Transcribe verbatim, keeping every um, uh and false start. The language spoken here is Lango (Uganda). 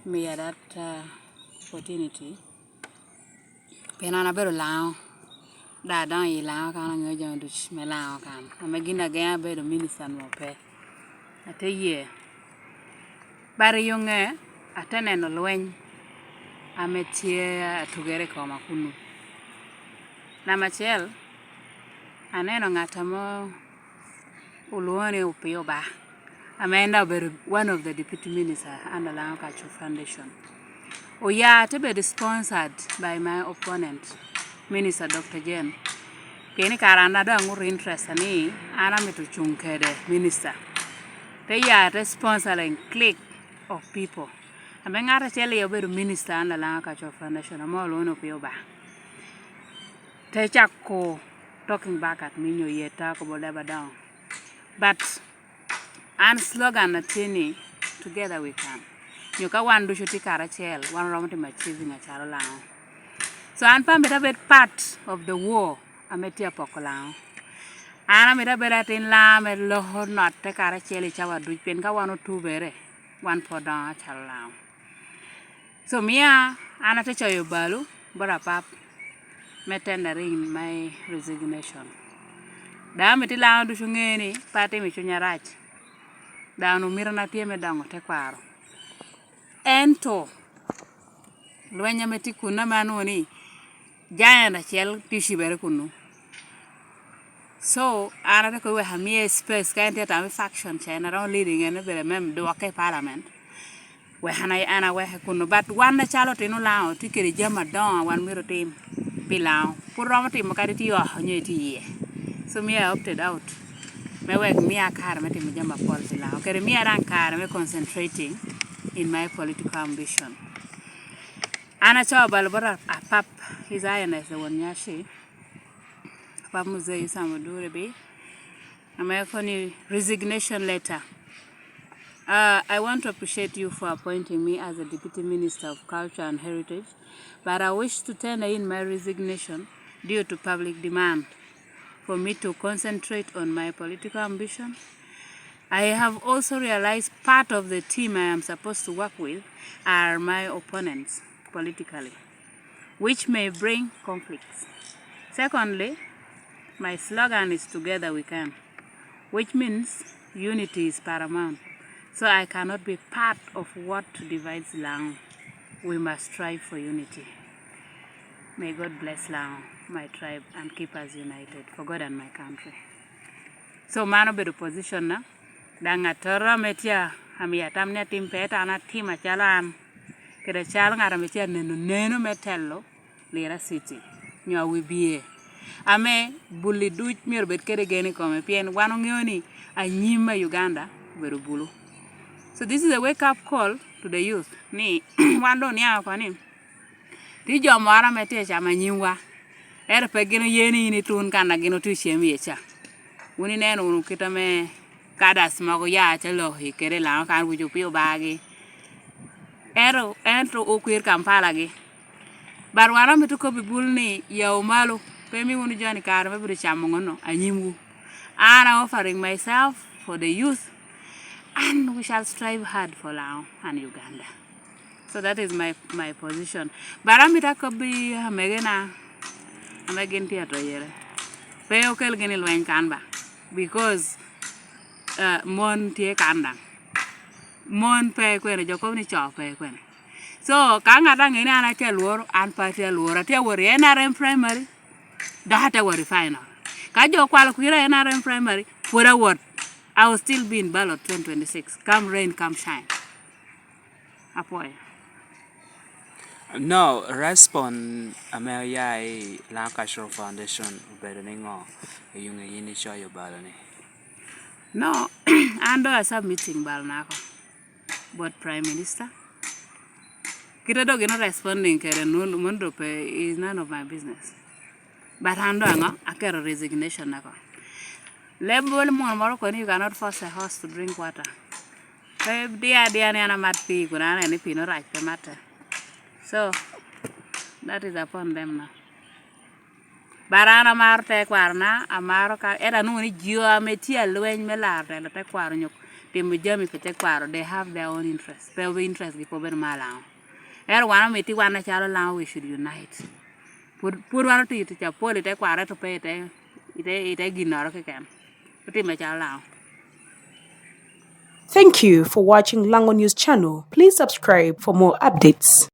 Miya that uh, opportunity. Pien an abedo Laŋo, da adongo i Laŋo kan, aŋeo jami duc me Laŋo kan. Ame gin ageŋa abedo minista nwo pe. Ate ye. But i yo ŋe, ate neno lweny ame tye atugere i koma kunu. Namba acel, aneno ŋat amo olwoŋo ni Opio Oba, ame en daŋ obedo one of the deputy minister under Laŋo Cultural Foundation. Oya te bedo sponsored by my opponent, Minister Doctor Jane. Pien i kare an daŋ aŋuto interest ni an amito cuŋ kede minister. Te ya te sponsoring clique of people. Ame ŋat acel aye obedo minister under Laŋo Cultural Foundation, ame olwoŋo ni Opio Oba. Te cako talking back at me, nyo yeta, kobo leb adoŋo. But an slogan na tye ni, "Together we can." Nyo ka wan ducu tye karacel, wan oromo timo achieving acalo Laŋo. So an pe amito abed part of the war ame tye apoko Laŋo. An amito abed atin Laŋo ame loko notte karacel i cawa duc, pien ka wan otubere, wan pe odoŋo acalo Laŋo. So mia an ate coyo balo bot Apap me tendering my resignation. Daŋ amito Laŋo ducu ŋe ni pe atimo i cunya rac. Daŋ omito na tye me doŋo tekwaro. Ento lweny ame tye kun ame anwoŋo ni giant acel tye ocibere kunu. So an ate kobo wek amie space ka en tye atamo i faction ca, en aromo leading, en obedo me dwoke i parliament. Wek an, an aweke kunu. But wan acalo otino Laŋo tye kede jami adoŋo a wan myero otim pi Laŋo. Pwod romo timo kadi tye oko nyo itye iye. So me I opted out me wek mia kare me timo jami apol pi Laŋo. Kede mia daŋ kare me concentrating in my political ambition. An acoo balo bot a-, Apap, His Highness the Won Nyaci, Apap Muzei Yosam Odur Ebii, ame kono ni resignation letter. Uh, I want to appreciate you for appointing me as a Deputy Minister of Culture and Heritage, but I wish to tender in my resignation due to public demand for me to concentrate on my political ambition. I have also realized part of the team I am supposed to work with are my opponents politically, which may bring conflicts. Secondly, my slogan is "Together we can," which means unity is paramount. So I cannot be part of what divides Laŋo. We must strive for unity. May God bless Laŋo, my tribe, and keep us united for God and my country. So mano obedo position na. Daŋ atora me tye a-, amiyo atam ni atim pe, ento an atimo acalo an, kede acalo ŋat ame tye aneno neno me telo Lira City, nyo Awibie, ame bul-li duc myero bed kede gen i kome, pien wan oŋeo ni anyim me Uganda obedo bulu. So this is a wake up call to the youth, ni wan doŋ oniaŋ oko ni tye jo moro ame tye acamo anyimwa, ento pe gin oye ni in itun kan a gin otye ocem iye ca. Wun ineno wunu kit ame cadres mogo oya te loko kede i Laŋo kan wic opio bagi. Ento, ento okwer Kampala gi. But wan amito kobbi bul ni, ya omalo, pe imi wunu joni kare me bedo camo ŋono anyimwu. An I offering myself for the youth, and we shall strive hard for Laŋo and Uganda. So that is my, my position. But amito akobbi amegena ame gin tye atoyere, pe okel gin i lweny kan ba, because uh, mon tye kan daŋ. Mon pe kwene, jo kobo ni co pe kwene. So ka ŋat aŋe ni an atye alworo, an pe atye alworo, atye awot i N R M primary, dok atye awot i final. Ka jo okwalo kwira i N R M primary, pwod awot. I will still be in ballot twenty twenty-six, come rain, come shine. Apwoyo. No, respond ame oya i Laŋo Cultural Foundation obedo ni ŋo? Oyuŋe yin icoyo balo ni. No, an do I submitting bal nako bot Prime Minister. Kite do gin responding kede nun mundo pe is none of my business. But an do aŋo? Aketo resignation nako. Leb bol mono moro koni, you cannot force a horse to drink water. Pe diya diya ni an amat pii kun an ni pii no rac pe matte. So that is upon them now. Bara an amaro tekwarona, amaro ka, ento anwoŋo ni jo ame tye alweny me laro telo tekwaro onyo timo jami pi tekwaro, they have their own interest. Pe obe interest gi pe obedo me Lango. Ento wan omiti wan acalo Lango, we should unite. Pwod, pwod wan otiyo tic apol i tekwaro, ento pe i te, i te, i te ginnoro keken. Otimme acalo Lango. Thank you for watching Lango News Channel. Please subscribe for more updates.